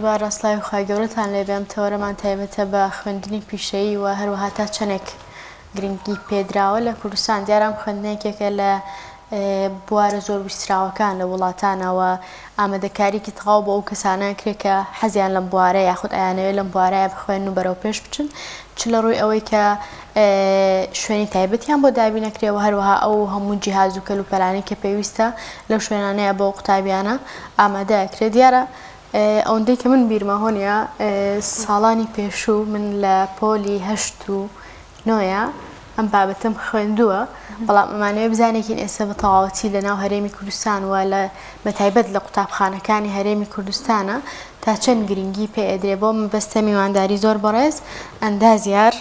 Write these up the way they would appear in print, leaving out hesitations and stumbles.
دووبارە سڵاوی خوای گەورەتان لێبێ ئەم تەوەرەمان تایبەتە بە خوێندنی پیشەیی و هەروەها تا چەندێک گرنگی پێدراوە لە کوردستان دیارە ئەم خوێندنە یەکێکە لە بوارە زۆر ویستراوەکان لە وڵاتانەوە ئامادەکاریکی تەواو بۆ ئەو کەسانە کرێ کە حەزیان لەم بوارە یاخود ئەیانەوێت لەم بوارەیە بخوێن و بەرەو پێش بچن چ لە ڕووی ئەوەی کە شوێنی تایبەتیان بۆ دابینەکرێ و هەروەها ئەو هەموو جیهاز و کەلوپەلانەی کە پێویستە لەو شوێنانەیە بۆ قوتابیانە ئامادە ئەکرێ دیارە ئەوەندەی کە من بیرمە هۆنیا ساڵانی پێشوو من لە پۆلی هەشت و نۆیە ئەم بابەتەم خوێندووە بەڵام ئەمانەوێ بزانێکین ئێستا بە تەواوەتی لە ناو هەرێمی کوردستان و لە بەتایبەت لە قوتابخانەکانی هەرێمی کوردستانە تا چەند گرنگی پێ ئەدرێ بۆ مەبەستە میوانداری زۆر بەڕێز ئەندازیار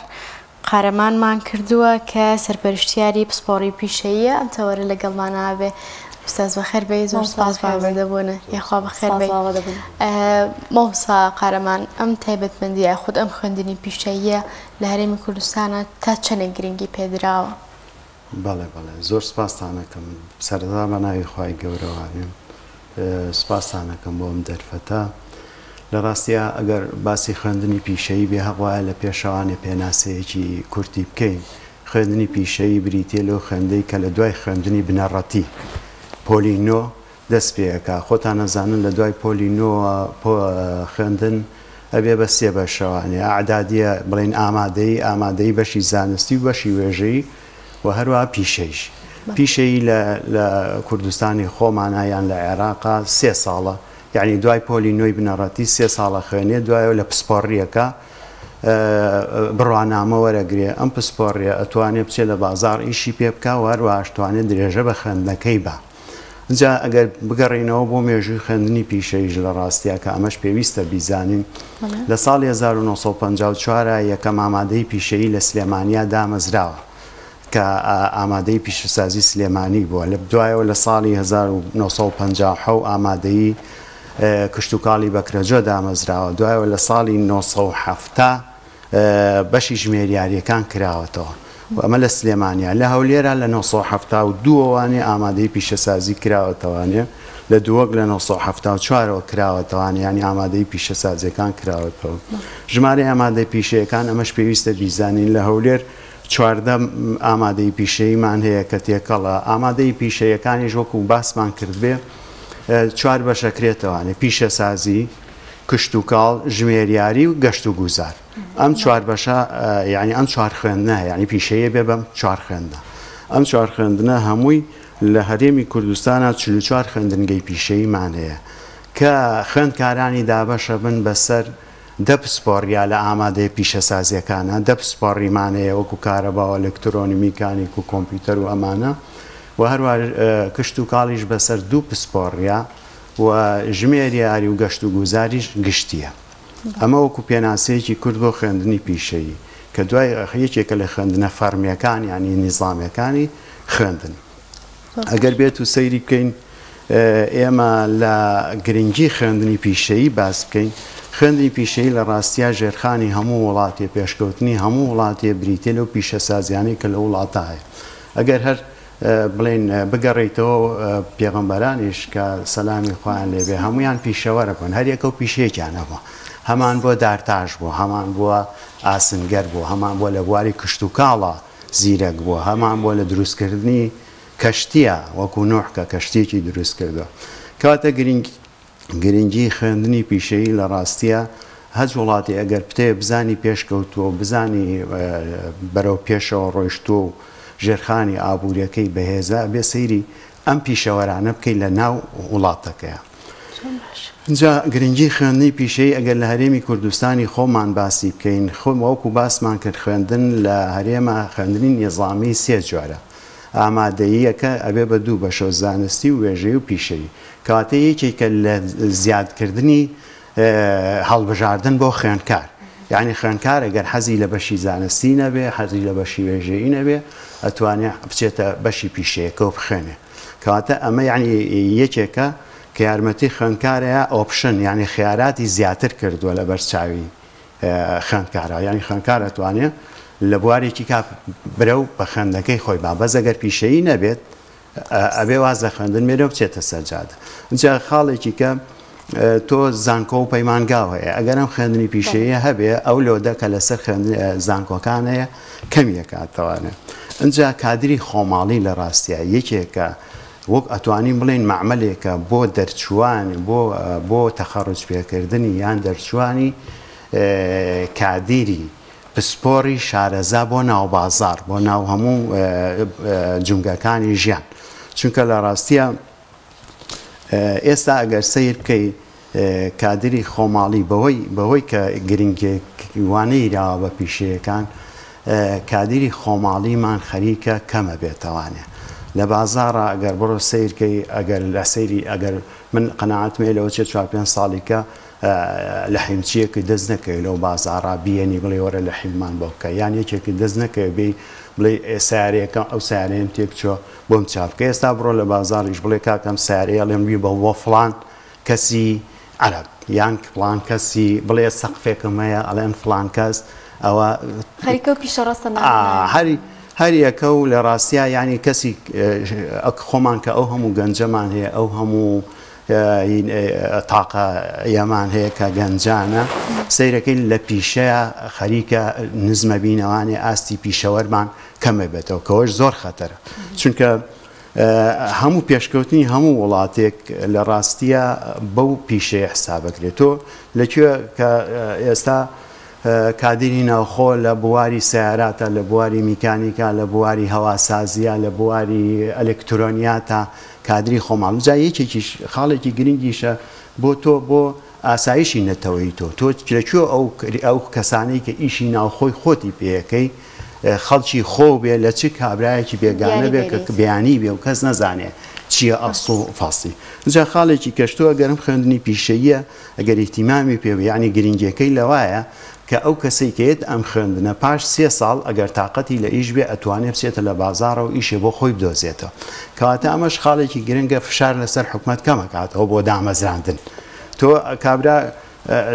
قارەمانمان کردووە کە سەرپەرشتیاری پسپۆڕی پیشەییە ئەم تەوەرە لەگەڵمان ئابێ ئوستاز بەخێر بێی زۆر سپاس بۆ ئامادەبوونت یاخوا بەخێر بێی مامۆستا قارەمان ئەم تایبەتمەندی یاخود ئەم خوێندنی پیشەییە لە هەرێمی کوردستانە تا چەندێک گرنگی پێدراوە؟ بەڵێ بەڵێ زۆر سپاستان ئەکەم سەرەتا بە ناوی خوای گەورەوە ئەبێم سپاستان ئەکەم بۆ ئەم دەرفەتە لە ڕاستیا ئەگەر باسی خوێندنی پیشەیی بێ هەق وایە لە پێشەوانێ پێناسەیەکی کورتی بکەین خوێندنی پیشەیی بریتیە لەو خوێندەی کە لە دوای خوێندنی بنەڕەتی پۆلی نۆ دەست پێ ئەکا خۆتان ئەزانن لە دوای پۆلی نۆوە خوێندن ئەبێ بە سێ بەشەوانێ ئەعدادیە بڵێین ئامادەیی ئامادەیی بەشی زانستی و بەشی وێژەیی و هەروەها پیشەیش پیشەیی لە لە کوردستانی خۆمانا یان لە عێراقا سێ ساڵە یعنی دوای پۆلی نۆی بنەڕەتی سێ ساڵە خوێنێ دوایەوە لە پسپۆڕیەکە بڕوانامە وەرەگرێ ئەم پسپۆڕیە ئەتوانێ بچێ لە بازاڕ ئیشی پێ بکا و هەروەهاش توانێ درێژە بە خوێندنەکەی با جا ئەگەر بگەڕێینەوە بۆ مێژووی خوێندنی پیشەییش لە ڕاستیا کە ئەمەش پێویستە بیزانین لە ساڵی 1954 یەکەم ئامادەی پیشەیی لە سلێمانیا دامەزراوە کە ئامادەی پیشەسازی سلێمانی بووە لە دوایەوە لە ساڵی 1950 ئامادەی کشتوکاڵی بەکرەجۆ دامەزراوە دوایەوە لە ساڵی 1970 بەشی ژمێریارییەکان کراوەتەوە و ئەمە لە سلێمانیە، لە هەولێرا لە 972 ەوانێ ئامادەی پیشەسازی کراوەتەوانێ، لە دووەک لە 974 ەوە کراوەتەوانێ یانی ئامادەی پیشەسازیەکان کراوەتەوە. ژمارەی ئامادە پیشەیەکان ئەمەش پێویستە بیزانین لە هەولێر 14 ئامادەی پیشەییمان هەیە کە تێکەڵە، ئامادەی پیشەیەکانیش وەکو باسمان کردبێ چوار بەشەکرێتەوانێ پیشەسازی، کشتوکاڵ، ژمێریاری و گەشتوگوزار. ئەم چوار بەشە یانی ئەم چوار خوێندنە هەیە یانی پیشەیە بێ بەم چوار خوێندنە. ئەم چوار خوێندنە هەمووی لە هەرێمی کوردستانا 44 خوێندنگەی پیشەییمان هەیە کە خوێندکارانی دابەشە بن بەسەر دە پسپۆڕیا لە ئامادەیە پیشەسازیەکانە دە پسپۆڕیمان هەیە وەکو کارەبا و ئەلکترۆنی میکانیک و کۆمپیوتەر و ئەمانە و هەروە کشتوکاڵیش بەسەر دوو پسپۆڕیا و ژمێریاری و گەشتوگوزاریش گشتییە. ئەمە وەکو پێناسەیەکی کورت بۆ خوێندنی پیشەیی کە دوای یەکێکە لە خوێندنە فەڕمییەکان یانی نیزامییەکانی خوێندن. ئەگەر بێت و سەیری بکەین ئێمە لە گرنگی خوێندنی پیشەیی باس بکەین، خوێندنی پیشەیی لە ڕاستیا ژێرخانی هەموو وڵاتێ، پێشکەوتنی هەموو وڵاتێ بریتیە لەو پیشەسازیانەی کە لە وڵاتا هەیە. ئەگەر هەر بڵێین بگەڕێیتەوە پێغەمبەرانیش کە سەلامی خوایان لێ بێ هەموویان پیشەوەرە بوون هەر یەکەو پیشەیەکیان هەبووە هەمان بووە دارتاش بووە هەمان بووە ئاسنگەر بووە هەمان بووە لە بواری کشتوکاڵا زیرەک بووە هەمان بووە لە دروستکردنی کەشتیە وەکو نوح کە کەشتیەکی دروست کردووە کەواتە گرنگ گرنگی خوێندنی پیشەیی لە ڕاستیا هەچ وڵاتێ ئەگەر بتەوێ بزانی پێشکەوتووە و بزانی بەرەو پێشەوە ڕۆیشتووە و ژێرخانی ئابووریەکەی بەهێزە ئەبێ سەیری ئەم پیشەوەرانە بکەی لە ناو وڵاتەکەیا. جا گرنگی خوێندنی پیشەیی ئەگەر لە هەرێمی کوردستانی خۆمان باسی بکەین خۆ وەکو باسمان کرد خوێندن لە هەرێمە خوێندنی نیزامی سێ جۆرە ئامادەییەکە ئەبێ بە دوو بەشەوە زانستی و وێژەیی و پیشەیی کەواتە یەکێکە لە زیادکردنی هەڵبژاردن بۆ خوێندکار یعنی خوێندکار ئەگەر حەزی لە بەشی زانستی نەبێ حەزی لە بەشی وێژەیی نەبێ ئەتوانێ بچێتە بەشی پیشەیەکە و بخوێنێ کەواتە ئەمە یعنی یەکێکە کە یارمەتی خوێندکارەیە option یعنی خیاراتی زیاتر کردووە لە بەرچاوی خوێندکارە یعنی خوێندکار ئەتوانێ لە بوارێکی کا برەو بە خوێندنەکەی خۆی با بەس ئەگەر پیشەیی نەبێت ئەبێ واز لە خوێندن بێنێ و بچێتە سەر جادە. جا خاڵێکی کە تۆ زانکۆ و پەیمانگاو هەیە ئەگەر ئەم خوێندنی پیشەیە هەبێ ئەو لۆدە کە لەسەر خوێندن زانکۆکان هەیە کەمی ئەکاتەوانێ ئینجا کادری خۆماڵی لە ڕاستیا یەکێکە وەک ئەتوانین بڵێین مەعمەلێکە بۆ دەرچووان بۆ بۆ تەخەڕوج پێکردنی یان دەرچووانی کادیری پسپۆڕی شارەزا بۆ ناوبازاڕ بۆ ناو هەموو جومگەکانی ژیان چونکە لە ڕاستیا ئێستا ئەگەر سەیر بکەی کادری خۆماڵی بەهۆی بەهۆی کە گرنگێک وانەیراوە بە پیشەیەکان کادری خۆماڵیمان خەریکە کەمە بێتەوانێ لە بازاڕا ئەگەر بڕۆ سەیرکەی ئەگەر لە سەیری ئەگەر من قەناعەتم هەیە لەوە چێ چوار پێنج ساڵیکە لەحیمچیەکت دەست نەکەوێ لەو بازاڕا بیەنی بڵێ وەرە لەحیممان بۆ بکە یان یەکێکت دەست نەکەوێ بێی بڵێ سیارەیەکەم ئەو سیارەیەم تێک چوە بۆم چاک بکە ئێستا بڕۆ لە بازاڕیش بڵێ کاکە ئەم سیارەیە ئەڵێم بیبە بۆ فڵان کەسی عەرەب یان فڵان کەسی بڵێ سەقفێکم هەیە ئەڵێن فڵان کەس ئەوە خەریکە و پیشە ڕاستە ناوی هەری هەر یەکە و لە ڕاستیا یعنی کەسی خۆمان کە ئەو هەموو گەنجەمان هەیە ئەو هەموو تاقە یەمان هەیە کە گەنجانە سەیرەکەی لە پیشەیە خەریکە نزمە بینەوانێ ئاستی پیشەوەرمان کەمە بێتەوە کەەوەش زۆر خەتەرە چونکە هەموو پێشکەوتنی هەموو وڵاتێک لە ڕاستیە بەو پیشەیە حسابەکرێت تۆ لەکوێ کە ئێستا کادیری ناوخۆ لە بواری سەیاراتە لە بواری میکانیکا لە بواری هەواسازیە لە بواری ئەلکترۆنیاتە کادری خۆماڵ جا یەکێکیش خاڵێکی گرنگیشە بۆ تۆ بۆ ئاسایشی نەتەوەیی تۆ تۆ لەکوێ ئەو ئەو کەسانەی کە ئیشی ناوخۆی خۆتی پێیەکەی خەڵکی خۆ بێ لە چ کابرایەکی بێگانە بێ کە بیانی بێ و کەس نەزانێ چییە ئەسڵ و فەسڵی جا خاڵێکی کەش تۆ ئەگەر ئەم خوێندنی پیشەییە ئەگەر ئیهتیمامی پێ بێ یانی گرنگیەکەی لەوایە کە ئەو کەسەی کە یەت ئەم خوێندنە پاش سێ ساڵ ئەگەر تاقەتی لە ئیش بێ ئەتوانێ بچێتە لە بازاڕەوە ئیشێ بۆ خۆی بدۆزێتەوە کەواتە ئەمەش خاڵێکی گرنگە فشار لەسەر حکومەت کەم ئەکاتەوە بۆ دامەزراندن تۆ کابرا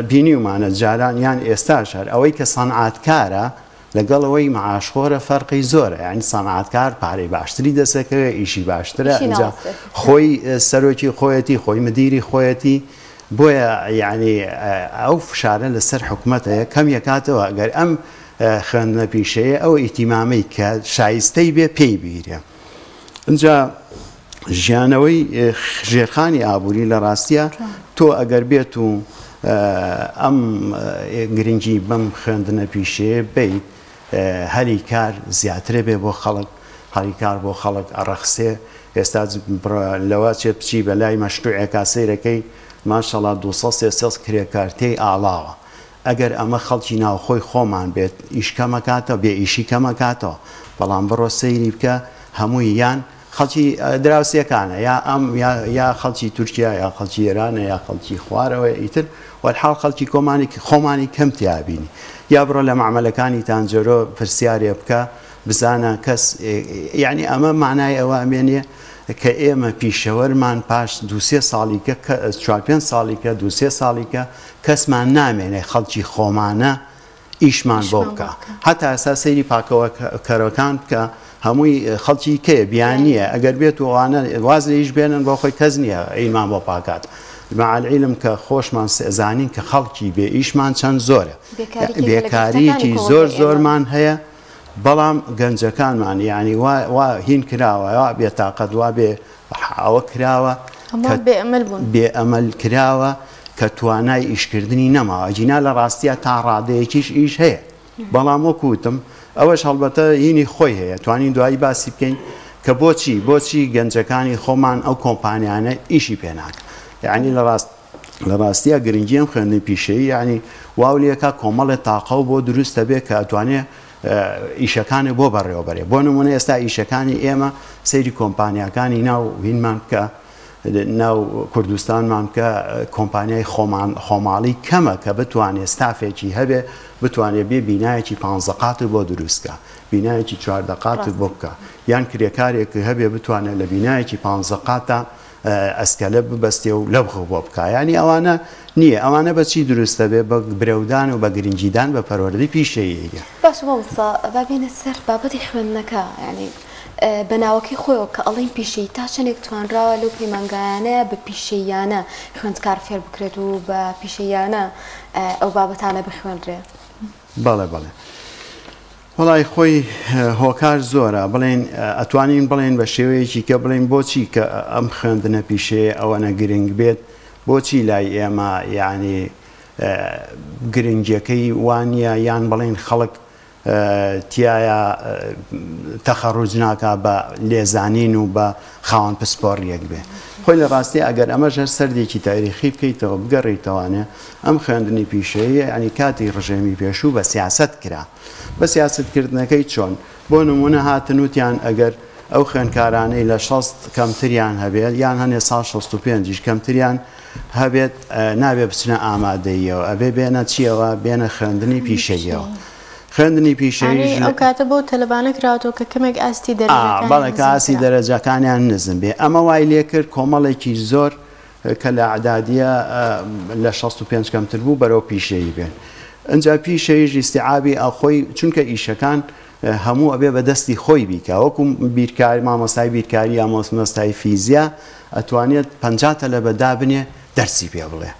بینیومانە جاران یان ئێستاش هەر ئەوەی کە سەنعاتکارە لەگەڵ ئەوەی معاشخۆرە فەرقی زۆرە یعنی سەنعاتکار پارەی باشتری دەسەکەوێ ئیشی باشترە ئینجا خۆی سەرۆکی خۆیەتی خۆی مدیری خۆیەتی بۆیە یعنی ئەو فشارە لەسەر حکومەت هەیە کەم یەکاتەوە ئەگەر ئەم خوێندنە پیشەیە ئەو ئیتیمامەی کە شایستەی بێ پێی بگیرێ ئینجا ژیانەوەی ژێرخانی ئابووری لە ڕاستیە تۆ ئەگەر بێت و ئەم گرنگی بەم خوێندنە پیشەیە بیت هەلی کار زیاترە بێ بۆ خەڵک هەلی کار بۆ خەڵک ئەڕەخسێ ئێستا لەوە چێ بچی بە لای مەشروعێکا سەیرەکەی ماشەڵا 200 300 کرێکار تێی ئاڵاوە ئەگەر ئەمە خەڵکی ناوخۆی خۆمان بێت ئیش کەمەکاتەوە بێ ئیشی کەمەکاتەوە بەڵام بڕۆ سەیری بکە هەمووی یان خەڵکی دراوسێکانە یا ئەم یا خەڵکی تورکیا یا خەڵکی ئێرانە یا خەڵکی خوارەوەیە ئیتر وەلحاڵ خەڵکی کۆمانی خۆمانی کەم تیا بینی یا بڕۆ لە مەعمەلەکانی تانجەرۆ پرسیارێ بکە بزانە کەس یعنی ئەمە معنای ئەوە ئەمێنێ کە ئێمە پیشەوەرمان پاش دوسێ ساڵیکە چوار پێنج ساڵیکە دوسێ ساڵیکە کەسمان نامێنێ خەڵکی خۆمانە ئیشمان بۆ بکا هەتا ئێستا سەیری پاکەوەکەرەکان بکە هەمووی خەڵکی کەیە بیانیە ئەگەر بێت و ئەوانە واز لە ئیش بێنن بۆ خۆی کەس نییە ئیمان بۆ پاکات مع العلم کە خۆشمان زانین کە خەڵکی بێ ئیشمان چەند زۆرە بێکاریەکی زۆر زۆرمان هەیە بەڵام گەنجەکانمان یعنی وا وا هین کراوە وا بێتاقەت وا بێ ئەوە کراوە کە بێ ئەمەل بوون. بێ ئەمەل کراوە کە توانای ئیشکردنی نەماوە ئەگینا لە ڕاستیا تا ڕادەیەکیش ئیش هەیە بەڵام وەکو وتم ئەوەش هەڵبەتە هینی خۆی هەیە توانین دوایی باسی بکەین کە بۆچی بۆچی گەنجەکانی خۆمان ئەو کۆمپانیانە ئیشی پێ ناکەن یعنی لە ڕاست لە ڕاستیا گرنگی ئەم خوێندنی پیشەیی یعنی واو لێکا کۆمەڵێ تاقەو بۆ دروست دەبێت کە ئەتوانێ ئیشەکانی بۆ بەڕێوەبەرێ بۆ نمونە ئێستا ئیشەکانی ئێمە سەیری کۆمپانیاکانی ناو هینمان بکە ناو کوردستانمان بکە کۆمپانیای خۆمان خۆماڵی کەمە کە بتوانێت ستافێکی هەبێ بتوانێت بێ بینایەکی پانزە قات بۆ دروستکە بینایەکی چواردە قات بۆ بکە یان کرێکارێک هەبێ بتوانێت لە بینایەکی پانزە قاتا ئەسکەلە ببەستێ و لەبغ بۆ بکا یانی ئەوانە نییە ئەوانە بە چی دروست دەبێ بە برەودان و بە گرنگیدان بە پەروەردەی پیشەیی. باشە مامۆستا با بێینە سەر بابەتی خوێندنەکە یانی. بە ناوەکەی خۆیەوە کە ئەڵێین پیشەیی تا چەندێک توانراوە لەو پەیمانگایانەیە بە پیشەییانە خوێندکار فێر بکرێت و بە پیشەییانە ئەو بابەتانە بخوێنرێ؟ بەڵێ بەڵێ وەڵای خۆی هۆکار زۆرە بڵێن ئەتوانین بڵێن بە شێوەیەکی کە بڵێن بۆچی کە ئەم خوێندنە پیشەیە ئەوەنە گرنگ بێت بۆچی لای ئێمە یعنی گرنگیەکەی وانە یان بڵێن خەڵک تیایا تەخەڕوج ناکا بە لێزانین و بە خاوەن پسپۆڕیەک بێ. خۆی لە ڕاستی ئەگەر ئەمەش هەر سەردێکی تاریخی بکەیتەوە بگەڕێیتەوانێ ئەم خوێندنی پیشەییە یانی کاتی ڕژێمی پێشوو بە سیاسەت کرا. بە سیاسەت کردنەکەی چۆن؟ بۆ نموونە هاتن وتیان ئەگەر ئەو خوێندکارانەی لە 60 کەمتریان هەبێت یان هەنێ ساڵ 65 یش کەمتریان هەبێت نابێ بچنە ئامادەییەوە ئەبێ بێنە چیەوە بێنە خوێندنی پیشەییەوە. خوێندنی پیشەییش ئەو کاتە بۆ تەلەبانە کراوەتەوە کە کەمێک ئاستی دەرەجەکانیان بەڵێ کە ئاستی دەرەجەکانیان نزم بێ ئەمە وای لێکرد کۆمەڵێکی زۆر کە لە ئەعدادیە لە 65 کەمتر بوو بەرەو پیشەیی بێن ئەجا پیشەیش ئیستیعابی ئەخۆی چونکە ئیشەکان هەموو ئەبێ بە دەستی خۆی بیکا وەکو بیرکار مامۆستای بیرکاری یا مامۆستای فیزیا ئەتوانێت 50 تەلەبە دابنێ دەرسی پێ بڵێ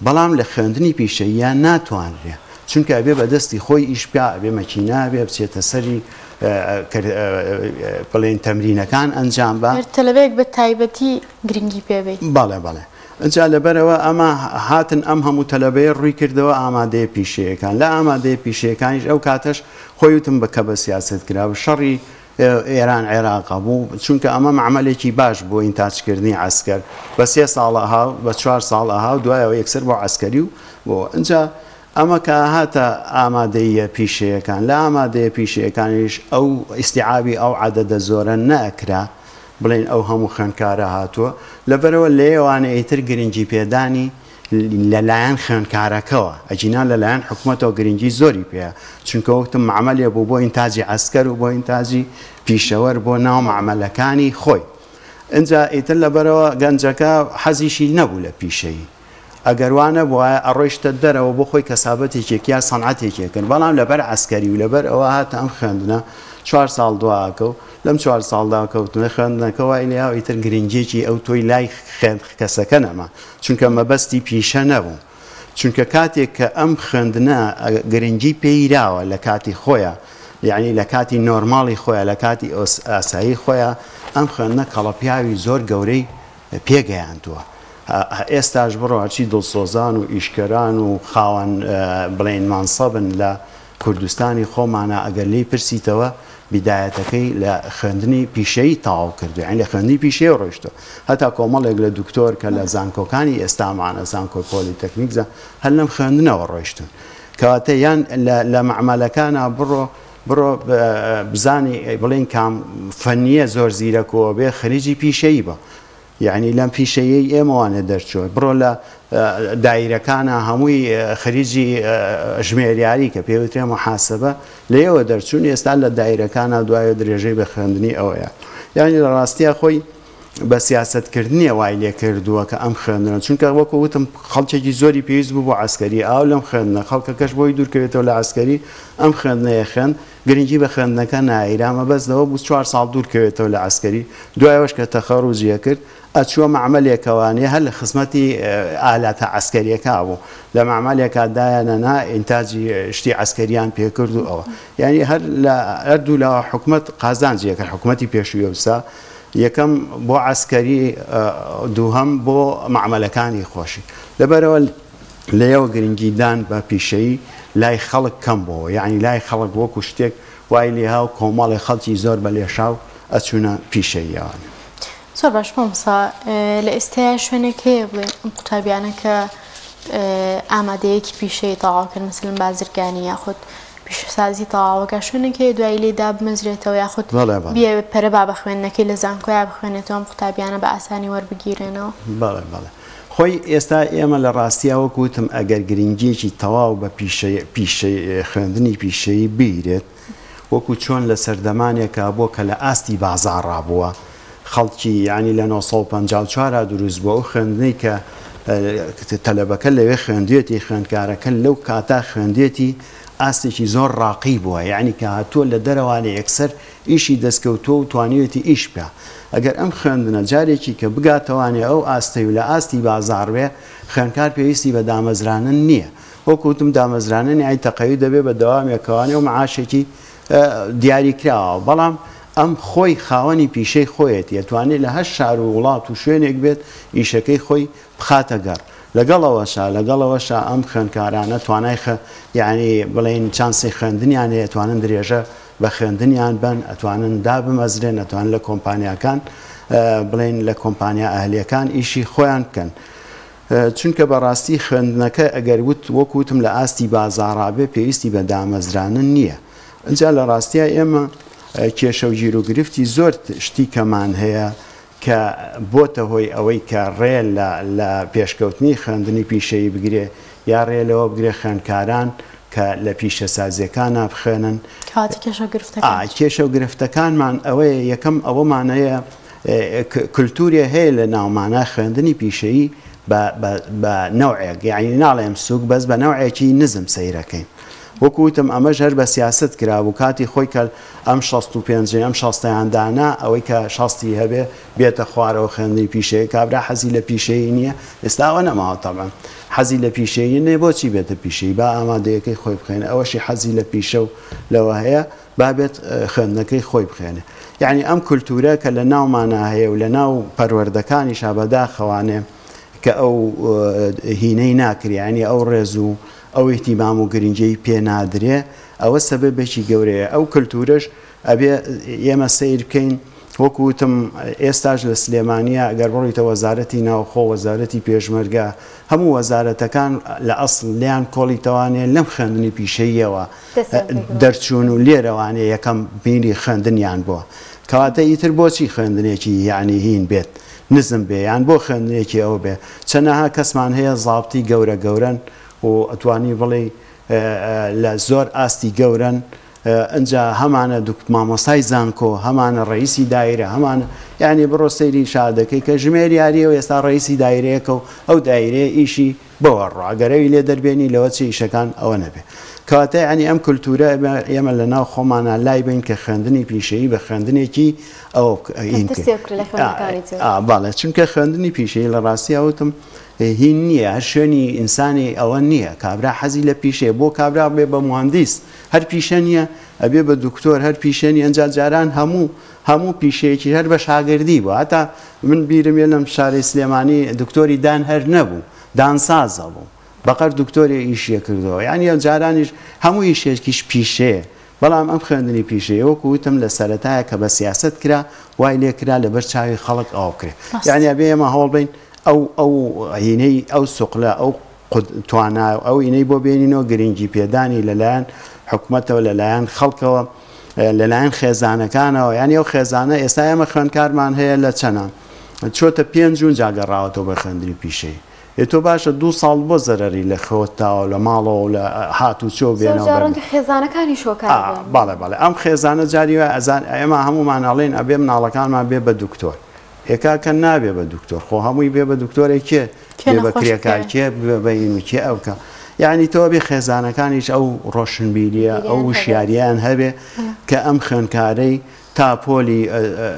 بەڵام لە خوێندنی پیشەییا ناتوانرێ چونکە ئەبێ بە دەستی خۆی ئیش بکا ئەبێ مەکینە هەبێ بچێتە سەری بڵێن تەمرینەکان ئەنجام بە. هەر تەلەبەیەک بە تایبەتی گرنگی پێ بەی. بەڵێ بەڵێ ئینجا لەبەرئەوە ئەمە هاتن ئەم هەموو تەلەبەیە ڕووی کردەوە ئامادەیە پیشەیەکان لە ئامادەیە پیشەیەکانیش ئەو کاتەش خۆی وتم بە کە بە سیاسەت کرا شەڕی ئێران عێراق هەبوو چونکە ئەمە مەعمەلێکی باش بۆ ئینتاجکردنی عەسکەر بە سێ ساڵ ئەها و بە چوار ساڵ ئەها و دوایەوە یەکسەر بۆ عەسکەری و بۆ ئینجا ئەمە کە هاتە ئامادەییە پیشەیەکان لە ئامادەیە پیشەیەکانیش ئەو ئیستیعابی ئەو عەدەدە زۆرە نەئەکرا بڵێین ئەو هەموو خوێندکارە هاتووە لەبەرئەوە لەیەوانە ئیتر گرنگی پێدانی لەلایەن خوێندکارەکەوە، ئەگینا لەلایەن حکومەتەوە گرنگی زۆری پێیە، چونکە وەکتم مەعمەلێ بوو بۆ ئینتاجی عەسکەر و بۆ ئینتاجی پیشەوەر بۆ ناو مەعمەلەکانی خۆی. ئینجا ئیتر لەبەرئەوە گەنجەکە حەزیشی نەبوو لە پیشەیی. ئەگەر وا نەبوایە ئەڕۆیشتە دەرەوە بۆ خۆی کەسابەتێکێک یا سەنعەتێکی ئەکرد، بەڵام لەبەر عەسکەری و لەبەر ئەوە هاتە ئەم خوێندنە چوار ساڵ دواکەوت، لەم چوار ساڵ داکەوتنە خوێندنەکە وای لێهاو ئیتر گرنگیەکی ئەوتۆی لای خوێند کەسەکە نەما. چونکە مەبەستی پیشە نەبوو چونکە کاتێک کە ئەم خوێندنە گرنگی پێیراوە لە کاتی خۆیا یعنی لە کاتی نۆرماڵی خۆیا لە کاتی ئاسایی خۆیا ئەم خوێندنە کەڵەپیاوی زۆر گەورەی پێگەیاندووە ئێستاش بڕۆ هەرچی دڵسۆزان و ئیشکەران و خاوەن بڵێن مانسەبن لە کوردستانی خۆمانا ئەگەر لێی پرسیتەوە بیدایەتەکەی لە خوێندنی پیشەیی تەواو کردوە یانی لە خوێندنی پیشەیی ڕۆیشتوە هەتا کۆمەڵێک لە دکتۆر کە لە زانکۆکانی ئێستامانە زانکۆی پۆلیتەکنیک زان هەر لەم خوێندنەوە ڕۆیشتون کەواتە یان لە مەعمەلەکانا بڕۆ بڕۆ بزانی بڵێن کام فەنیە زۆر زیرەکەوە بێ خەریجی پیشەیی بە یەعنی لەم پیشەیەی ئێمەوانە دەرچووە بڕۆ لە دایرەکانا هەمووی خەریجی ژمێریاری کە پێ وترێ محاسبە لێیەوە دەرچوون ئێستا لە دایرەکانا دوایە درێژەی بە خوێندنی ئەوەیە یعنی لە ڕاستیا خۆی بە سیاسەتکردنیە وای لێ کردووە کە ئەم خوێندنە چونکە وەکو وتم خەڵکێکی زۆری پێویست بوو بۆ عەسکەری ئاو لەم خوێندنە خەڵکەکەش بۆی دوورکەوێتەوە لە عەسکەری ئەم خوێندنەیە خوێند گرنگی بە خوێندنەکە نایرا، مەبەست لەوە بوو چوار ساڵ دوور کەوێتەوە لە عەسکەری، دوای ئەوەش کە تەخەڕوجی ئەکرد ئەچووە مەعمەلێکەوانێ هەر لە خزمەتی ئالاتە عەسکەریەکا بوو، لە مەعمەلێکا دایانەنا ئینتاجی شتی عەسکەریان پێ کرد و ئەوە یانی هەر لە هەردوو لاوە حکومەت قازانجی ئەکرد، حکومەتی پێشووی ئەوسا یەکەم بۆ عەسکەری دووهەم بۆ مەعمەلەکانی خۆشی لەبەرئەوە لەیەوە گرنگی دان بە پیشەیی لای خەڵک کەم بۆوە یەعنی لای خەڵک وەکو شتێک وای لێها و کۆمەڵێ خەڵکی زۆر بە لێشاو ئەچوونە پیشەییەوە. زۆر باش مامۆستا لە ئێستایا شوێنێک هەیە بڵێن ئەم قوتابیانە کە ئامادەیەکی پیشەیی تەواو کرد مەسەلەن بازرگانی یاخود پیشەسازی تەواوەکە شوێنێک هەیە دوایی لێی دابمەزرێتەوە یاخود بەڵێ بەڵێ. بیەوێت پەرە با بە خوێندنەکەی لە زانکۆیا بخوێنێتەوە ئەم قوتابیانە بە ئاسانی وەربگیرێنەوە؟ بەڵێ بەڵێ. خۆی ئێستا ئێمە لە ڕاستیا وەک وتم ئەگەر گرنگیەکی تەواو بە پیشە خوێندنی پیشەیی بگرێت وەکو چۆن لە سەردەمانێکا بووە کە لە ئاستی بازاڕا بووە خەڵکی یانی لە 954 را دروست بووە ئەو خوێندنەی کە تەلەبەکە لەوێ خوێندوێتی خوێندکارەکە لەو کاتا خوێندوێتی ئاستێکی زۆر ڕاقی بووە یعنی کە هاتووە لە دەرەوانێ یەکسەر ئیشی دەستکەوتووە و توانیوێتی ئیش بکا. ئەگەر ئەم خوێندنە جارێکی کە بگاتەوانێ ئەو ئاستەی و لە ئاستی بازاڕ بێ، خوێندکار پێویستی بە دامەزرانن نییە. وەکو وتم دامەزرانن یانی تەقەوی دەبێ بە دەوامێک کەوانێ و معاشێکی دیاریکراوە، بەڵام ئەم خۆی خاوەنی پیشەی خۆیەتی ئەتوانێ لە هەر شار و وڵات و شوێنێک بێت ئیشەکەی خۆی بخاتە گەڕ. لەگەڵ ئەوەشا لەگەڵ ئەوەشا ئەم خوێندکارانە توانای خە یانی بڵێین چانسی خوێندنیان هەیە ئەتوانن درێژە بە خوێندنیان بەن ئەتوانن دابمەزرێن ئەتوانن لە کۆمپانیاکان بڵێین لە کۆمپانیا ئەهلیەکان ئیشی خۆیان بکەن. چونکە بەڕاستی خوێندنەکە ئەگەر وت وەک وتم لە ئاستی بازاڕا بێ پێویستی بە دامەزرانن نییە. ئینجا لە ڕاستیا ئێمە کێشە و گیروگرفتی زۆر شتی کەمان هەیە کە بۆتە هۆی ئەوەی کە ڕێ لە لە پێشکەوتنی خوێندنی پیشەیی بگرێ یا ڕێ لەوە بگرێ خوێندکاران کە لە پیشەسازیەکانا بخوێنن. کەواتە کێشە و گرفتەکان چین؟ کێشە و گرفتەکانمان ئەوەیە یەکەم ئەوەمان هەیە کلتورێ هەیە لە ناومانا خوێندنی پیشەیی بە بە بە نەوعێک یانی ناڵێم سوک بەس بە نەوعێکی نزم سەیرەکەین. وەکو وتم ئەمەش هەر بە سیاسەت کرابوو کاتی خۆی کە ئەم 65 ئەم شەستەیان دانا ئەوەی کە شەستی هەبێ بێتە خوارەوە خوێندنی پیشەیە کابرا حەزی لە پیشەیی نییە ئێستا ئەوە نەماوە تەبعەن حەزی لە پیشەیی نییە بۆچی بێتە پیشەیی با ئامادەیەکەی خۆی بخوێنێ ئەوەشی حەزی لە پیشە و لەوە هەیە با بێت خوێندنەکەی خۆی بخوێنێ یعنی ئەم کولتوورە کە لە ناومانا هەیە و لە ناو پەروەردەکانیشا بەداخەوانێ کە ئەو هینەی ناکرێ یعنی ئەو ڕێز و ئەو ئیهتیمام و گرنگیەی پێ نادرێ ئەوە سەبەبێکی گەورەیە ئەو کلتورەش ئەبێ ئێمە سەیر بکەین وەکو وتم ئێستاش لە سلێمانیە گەر بڕۆیتە وەزارەتی ناوخۆ وەزارەتی پێشمەرگە هەموو وەزارەتەکان لە ئەسڵ لێیان کۆڵیتەوانێ لەم خوێندنی پیشەییەوە دەرچوون و لێرەوانێ یەکەم بیری خوێندنیان بووە کەواتە ئیتر بۆچی خوێندنێکی یعنی هین بێت نزم بێ یان بۆ خوێندنێکی ئەو بێ چەنەها کەسمان هەیە زابتی گەورە گەورەن و ئەتوانی بڵێی لە زۆر ئاستی گەورەن ئنجا هەمانە دکت مامۆستای زانکۆ هەمانە ڕئیسی دایرە هەمانە یعنی بڕۆ سەیری شادەکەی کە ژمێر یاریە و ئێستا ڕئیسی دایرەیەکە و ئەو دایرەیە ئیشی بەوە ڕۆ ئەگەرەوی لێ دەربێنی لەوە چی ئیشەکان ئەوە نەبێ کەواتە یعنی ئەم کولتورە ئێمە لە ناو خۆمانە لای بین کە خوێندنی پیشەیی بە خوێندنێکی ئەوە بەڵێ چونکە خوێندنی پیشەیی لە ڕاستیا وتم هین نییە هەر شوێنی ئینسانی ئەوە نییە کابرا حەزی لە پیشەیە بۆ کابرا بێ بە موهەندیس هەر پیشە نییە ئەبێ بە دکتۆر هەر پیشە نییە ئەنجا جاران هەموو هەموو پیشەیەکی هەر بە شاگردی بوو هەتا من بیرم یە لەم شاری سلێمانی دکتۆری دان هەر نەبوو دانسازە بوو بەقەر دکتۆرێ ئیشیە کردەوە یعنی جارانیش هەموو ئیشێکیش پیشەیە بەڵام ئەم خوێندنی پیشەیە وەکو وتم لە سەرەتایە کە بە سیاسەت کرا وای لێ کرا لەبەر چاوی خەڵک ئەوە بکرێ یعنی ئەبێ ئێمە هەوڵ بەین ئەو ئەو هینەی ئەو سوقلە ئەو توانا ئەو ئینەی بۆ بێنینەوە گرنگی پێدانی لەلایەن حکومەتەوە لەلایەن خەڵکەوە لەلایەن خێزانەکانەوە یعنی ئەو خێزانە ئێستا ئێمە خوێندکارمان هەیە لە چەنە چۆتە پێنج و جاگەڕاوەتەوە بە خوێندنی پیشەی ئێ تۆ باشە دوو ساڵ بۆ زەرەری لە خۆت داوە لە ماڵەوە و لە هات و چۆ زۆر بێنەوە جار بەر ڕەنگە خێزانەکانیش هۆکار ئا بن. بەڵێ بەڵێ ئەم خێزانە جاری وایە ئەزان ئێمە هەموومان ئەڵێین ئەبێ مناڵەکانمان بێ بە دکتۆر ئێ کاکە نابێ بە دکتۆر خۆ هەمووی بێ بە دکتۆرێ کێ کێ بێ بە نەخۆش کرێکار بکەوێ. کێ بێ بە این و کێ ئەو بکا یانی تۆ ئەبێ خێزانەکانیش ئەو ڕۆشنبیریە ئەو بیریان هەبێت. وشیاریەیان هەبێ کە ئەم خوێندکارەی تا پۆلی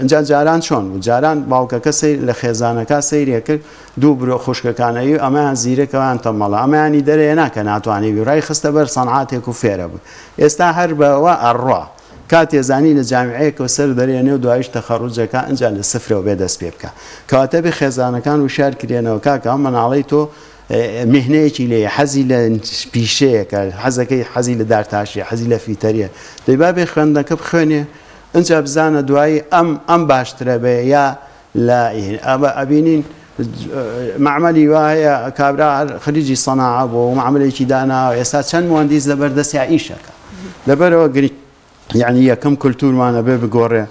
ئنجا جاران چۆن بوو جاران باوکەکە سەیر لە خێزانەکە سەیری ئەکرد دوو برو خوشکەکان ئەی ئەمەیان زیرەکە ئەویان تەمەڵە ئەمەیانی دەرێ نا کە ناتوانێ بی ڕای خستە بەر سەنعاتێک و فێرە بوو ئێستا هەر بەوە ئەڕوا کاتێ زانی لە جامیعەیەکەوە سەر دەرێنێ و دوایش تەخەڕوجەکە ئنجا لە سفرەوە بێ دەست پێ بکا کەواتە بێ خێزانەکان وشیار کرێنەوە کاکە ئەم مناڵەی تۆ میهنەیەکی لێیە حەزی لە پیشەیەکە حەزەکەی حەزی لە دارتاشیە حەزی لە فیتەریە دەی با بێ خوێندنەکە بخوێنێ ئنجا بزانە دوایی ئەم ئەم باشترە بێ یا لە ئەبە ئەبینین مەعمەلی وا هەیە کابرا هەر خریجی سەناعە بووە و مەعمەلێکی داناوە ئێستا چەند موهەندیس لەبەر دەستیا ئیشەکە لەبەرەوە گرنگ یەعنی یەکەم کولتوورمان ئەبێ بگۆڕێ،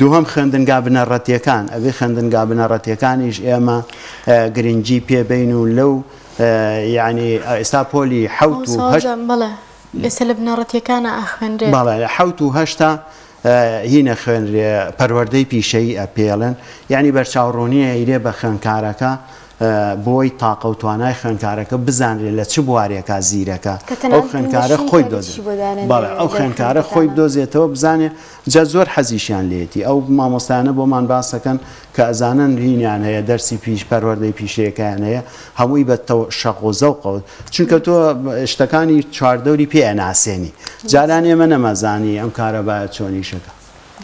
دووهەم خوێندنگا بنەڕەتیەکان، ئەبێ خوێندنگا بنەڕەتیەکانیش ئێمە گرنگی پێ بەین و لەو یەعنی ئێستا پۆلی حەوت و هەشت. بەڵێ ئێستا لە بنەڕەتیەکانە ئەخوێنرێت. بەڵێ لە حەوت و هەشتا هی نەخوێنرێ پەروەردەی پیشەیی ئەپێڵێن یەعنی بەرچاوڕوونیە ئەیرێ بە خوێندکارەکە. بۆی تاقە و توانای خوێندکارەکە بزانرێت لە چ بوارێکا زیرەکە، کە ئەو تەنانەت خوێندکارە مەشین خۆی تایبەتیشی بدۆزێت. بۆ دانەنرێ بەڵێ ئەو لە خوێندکارە خۆی خوێندنگەکانا. بدۆزێتەوە بزانێ، جا زۆر حەزیشیان لێیەتی، ئەو مامۆستایانە بۆمان باس ئەکەن کە ئەزانن هینیان هەیە دەرسی پیش پەروەردەی پیشەیەکەیان هەیە هەمووی بە شەق و زەوقەوە چونکە تۆ شتەکانی چواردەوری پێ ئەناسێنی جاران ئێمە نەمەزانی ئەم کارەبایە چۆن ئیشەکە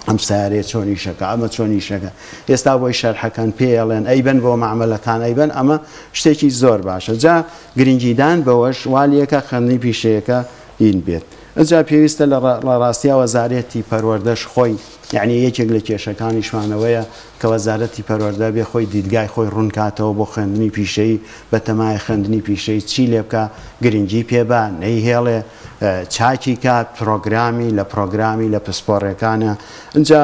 ئەم سیارەیە چۆن ئیشەکە ئەمە چۆن ئیشەکە ئێستا بۆی شەرحەکەن پێڵێن ئەیبەن بۆ مەعمەلەکان ئەیبەن ئەمە شتێکی زۆر باشە جا گرنگیدان بەوەش والیەکە خوێندنی پیشەیەکە هین بێت ئنجا پێویستە لە ڕاستیا وەزارەتی پەروەردەش خۆی یەعنی یەکێک لە کێشەکانیشمان ئەوەیە کە وەزارەتی پەروەردە بێ خۆی دیدگای خۆی ڕوون کاتەوە بۆ خوێندنی پیشەیی بەتەمایە خوێندنی پیشەیی چی لێ بکا گرنگی پێ با نەیهێڵێ چاکی کا پرۆگرامی لە پرۆگرامی لە پسپۆڕیەکانە ئنجا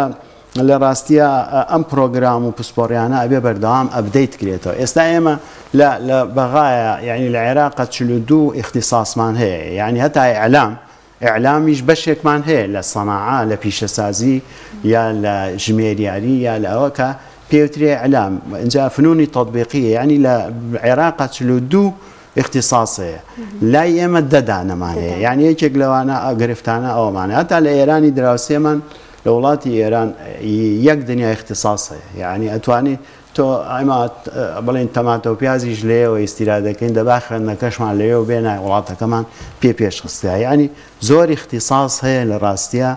لە ڕاستیا ئەم پرۆگرام و پسپۆڕیانە ئەبێ بەردەوام update کرێتەوە ئێستا ئێمە لە لە بەغایە یعنی لە عێراقە 42 ئیختیساسمان هەیە یعنی هەتا ئیعلام ئیعلامیش بەشێکمان هەیە لە سەناعە لە پیشەسازی یا لە ژمێریاری یا لە ئەوە کە پێوترێ ئیعلام ئینجا فنونی تەطبیقیە یعنی لە عێراقە 42 ئیختیساس هەیە لای ئێمە دە دانەمان هەیە یعنی یەکێک لەوانە گرفتانە ئەوەمانە هەتا لە ئێرانی دراوسێمان لە وڵاتی ئێران یەک دنیا ئیختیساس هەیە یعنی ئەتوانی تۆ ئەمە بڵێن تەماتە و پیازیش لێەوە ئیستیرا دەکەین دەبا خوێندنەکەشمان لەوێ بێنای وڵاتەکەمان پێ پێشخستیا یعنی زۆر ئیختیساس هەیە لە ڕاستیا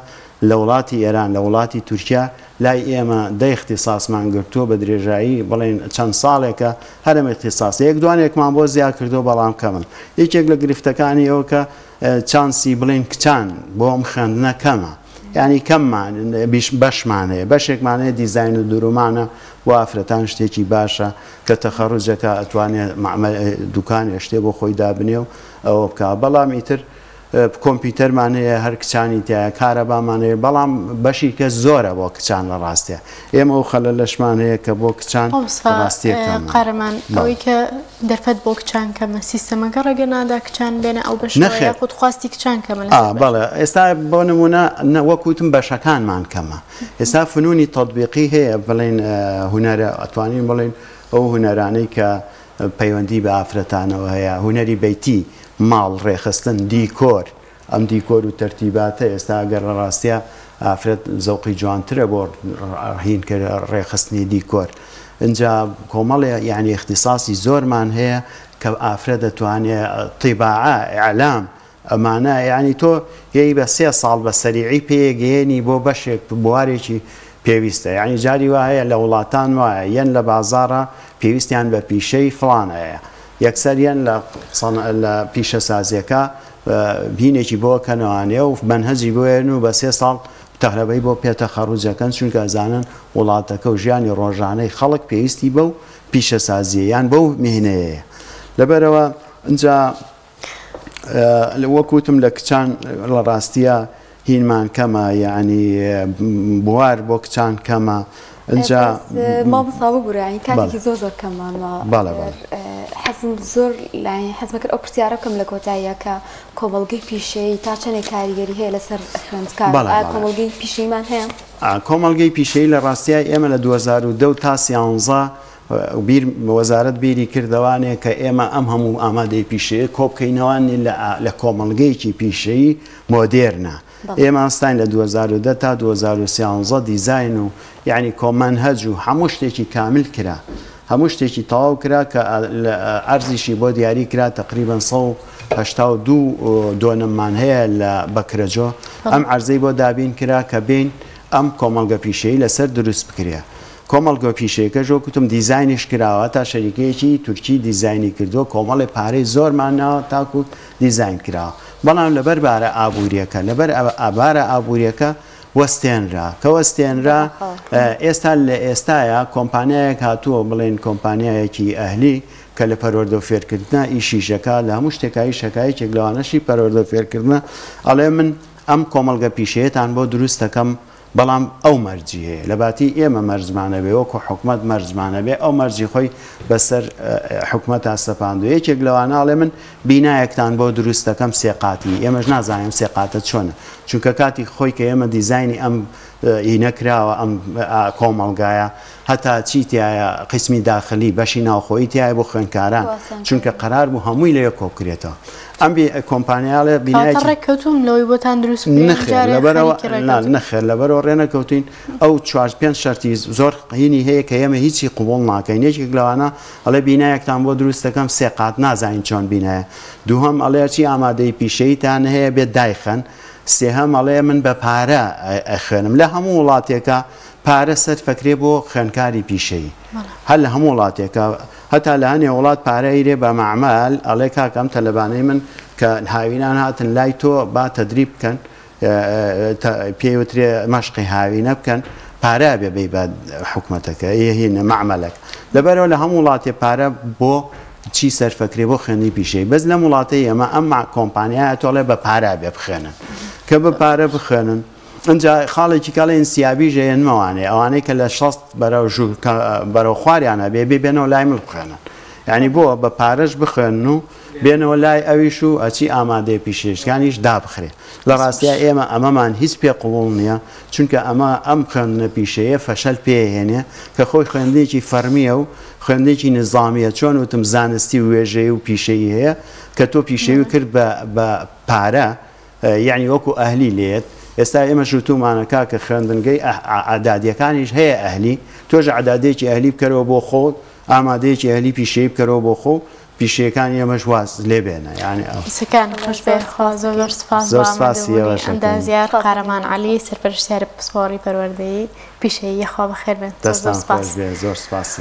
لە وڵاتی ئێران لە وڵاتی تورکیا لای ئێمە دە ئیختیساسمان گرتووە بە درێژایی بڵێن چەند ساڵێکە هەر ئەم ئیختیساسە یەک دوانێکمان بۆ زیاد کردووە بەڵام کەمن یەکێک لە گرفتەکانی ئەوە کە چانسی بڵێن کچان بۆ ئەم خوێندنە کەمە یانی کەممان بەشمان هەیە بەشێکمان هەیە دیزاین و درومانە بۆ ئافرەتان شتێکی باشە کە تەخەڕوجەکە ئەتوانێ دوکانێ شتێ بۆ خۆی دابنێ و ئەوە بکا بەڵام ئیتر کۆمپیوتەرمان هەیە هەر کچانی تایە کارەبامان هەیە بەڵام بەشی کە زۆرە بۆ کچان لە ڕاستە ئێمە ئەو خەلەلەشمان هەیە کە بۆ کچان ڕاستیە کەمە. قارەمان ئەوەی کە دەرفەت بۆ کچان کەمە سیستەمەکە ڕێگە نادا کچان بێنە ئەو بەشەوە یاخود خواستی کچان کەمە لەسەر بەش؟ بەڵێ ئێستا بۆ نمونە وەک وتم بەشەکانمان کەمە ئێستا فنونی تەطبیقی هەیە بڵێن هونەرە ئەتوانین بڵێن ئەو هونەرانەی کە پەیوەندی بە ئافرەتانەوە هەیە، هونەری بەیتی، ماڵ ڕێکخستن، دیکۆر، ئەم دیکۆر و تەرتیباتە ئێستا ئەگەر لە ڕاستیا ئافرەت زەوقی جوانترە بۆ هین ڕێکخستنی دیکۆر ئینجا کۆمەڵێ یانی ئیختیساسی زۆرمان هەیە کە ئافرەت دەتوانێ طیباعە، ئیعلام، ئەمانە یانی تۆ یەی بە سێ ساڵ بە سەریعی پێیەگەیەنی بۆ بەشێک بوارێکی پێویستە یانی جاری وا هەیە لە وڵاتان وایە یەن لە بازاڕا پێویستیان بە پیشەی فڵان هەیە یەکسەر یەن لە لە پیشەسازیەکە هینێکی بۆ کەنەوانێ و مەنهەجی بۆ یەن و بە سێ ساڵ تەلەبەی بۆ پێ تەخەڕوج ئەکەن چونکە ئەزانن وڵاتەکە و ژیانی ڕۆژانەی خەڵک پێویستی بەو پیشەسازیە یان بەو میهنەیەیە لەبەرئەوە ئینجا وەک وتم لە کچان لە ڕاستیە هینمان کەمە یعنی بوار بۆ کچان کەمە ئینجا مامۆستا ببورە یعنی کاتێکی زۆر زۆر کەممان ماوە بەڵێ بەڵێ حەزم زۆر لای حەزمە کرد ئەو پرسیارە بکەم لە کۆتاییە کە کۆمەڵگەی پیشەیی تا چەندێک کاریگەری هەیە لەسەر خوێندکار بەڵێ ئایا بەڵێ کۆمەڵگەی پیشەییمان هەیە؟ کۆمەڵگەی پیشەیی لە ڕاستیا ئێمە لە 2010 تا 13 بیر وەزارەت بیری کردەوانێ کە ئێمە ئەم هەموو ئامادەی پیشەیە کۆبکەینەوانی لە کۆمەڵگەیەکی پیشەیی مۆدێرنە ئێمە هەستاین لە 2010 تا 2013 دیزاین و یعنی کۆمەنهەج و هەموو شتێکی کامل کرا هەموو شتێکی تەواو کرا کە ئەرزیشی بۆ دیاری کرا تقریبا 182 دۆنممان هەیە لە بەکرەجۆ ئەم عەرزەی بۆ دابین کرا کە بین ئەم کۆمەڵگە پیشەیی لەسەر دروست بکرێ. کۆمەڵگە پیشەیەکەش وەک وتم دیزاینیش کراوە تا شەریکەیەکی تورکی دیزاینی کردووە کۆمەڵێ پارەی زۆرمان ناوە تاکو دیزاین کراوە بەڵام لەبەر بارە ئابووریەکە لەبەر بارە ئابووریەکە وەستێنرا کە وەستێنرا ئێستا لە ئێستایا کۆمپانیایەک هاتووە بڵێن کۆمپانیایەکی ئەهلی کە لە پەروەردە و فێرکردنە ئیشیشەکە لە هەموو شتێکا ئیشەکە یەکێک لەوانەشی پەروەردە و فێرکردنە ئەڵێ من ئەم کۆمەڵگە پیشەیەتان بۆ دروست دەکەم. بەڵام ئەو مەرجی هەیە لە باتی ئێمە مەرجمان هەبێ وەکو حکومەت مەرجمان هەبێ ئەو مەرجی خۆی بەسەر حکومەتا سەپاندوە یەکێک لەوانە ئەڵێ من بینایەکتان بۆ دروست دەکەم سێ قاتی ئێمەش نازانین ئەم سێ قاتە چۆنە چونکە کاتی خۆی کە ئێمە دیزاینی ئەم ینە کراوە ئەم کۆمەڵگایە هەتا چی تیایە قیسمی داخلی بەشی ناوخۆیی تیایە بۆ خوێندکاران چونکە قەرار بوو هەمووی لەوێ کۆبکرێتەوە ئەم بی کۆمپانیاڵێ کەواتە بینایەکی ڕێککەوتوون لەوەی بۆتان دروست بکرێ نەخێر جارێ لەبەرەوە خەریکی نا ڕێککەوتن نەخێر لەبەرەوە ڕێنەکەوتوین ئەو چوار پێنج شەرتی زۆر هینی هەیە کە ئێمە هیچی قبوڵ ناکەین یەکێک لەوانە ئەڵێ بینایەکتان بۆ دروست دەکەم سێ قات نازانین چۆن بینایە دووهەم ئەڵێ هەرچی ئامادەی پیشەییتان هەیە بێت دایخەن سێهەم ئەڵێ من بە پارە ئەخوێنم لە هەموو وڵاتێکا پارە سەرفەکرێ بۆ خوێندکاری پیشەیی هەر لە هەموو وڵاتێکا هەتا لە هەنێ وڵات پارە ئەیرێ بە مەعمەل ئەڵێ کاکە ئەم تەلەبانەی من کە هاوینان هاتن لای تۆ با تەدریب بکەن پێی وترێ مەشقی هاوینە بکەن پارە ئەبێ بەی بە حکومەتەکە هینە مەعمەلەکە لەبەرەوە لە هەموو وڵاتێ پارە بۆ چی سەرفەکرێ بۆ خوێندنی پیشەیی بەس لەم وڵاتەی ئێمە ئەم کۆمپانیایە تۆڵێ بە پارە بێ بخوێنن کە بە پارە بخوێنن ئینجا خاڵێکی کەڵێ ئینسیابیش ئەیەنمەوانێ ئەوانەی کە لە 60 بەرەو ژوور بەرەو خواریان هەبێ بێ بێنەوە لای من بخوێنن یعنی بۆ بە پارەش بخوێنن و بێنەوە لای ئەویش و ئەچی ئامادەی پیشەیشکانیش دابخرێ لە ڕاستیا ئێمە ئەمەمان هیچ پێ قبوڵ نییە چونکە ئەمە ئەم خوێندنە پیشەیە فەشەل پێهێنێ کە خۆی خوێندنێکی فەرمیە و خوێندنێکی نظامیە چۆن وتم زانستی و وێژەیی و پیشەیی هەیە کە تۆ پیشەیی کرد بە بە پارە یەعنی وەکو ئەهلی لێت ئێستا ئێمەش وتومانە کاکە خوێندنگەی ئەعدادیەکانیش هەیە ئەهلی تۆش ئەعدادیەکی ئەهلی بکەرەوە بۆ خۆت ئامادەیەکی ئەهلی پیشەیی بکەرەوە بۆ خۆ پیشەیەکانی ئێمەش واز لێ بێنە یعنی ئەو قسەکان خۆش بێ خوا زۆر زۆر سپاس زۆر سپاسی ئێوەش ئەکەین. ئەندازیار قارەمان عەلی سەرپەرشتیاری پسپۆڕی پەروەردەیی پیشەیی یەخوا بەخێر بێن زۆر زۆر دەستان سپاس. خۆش بێ زۆر سپاسی.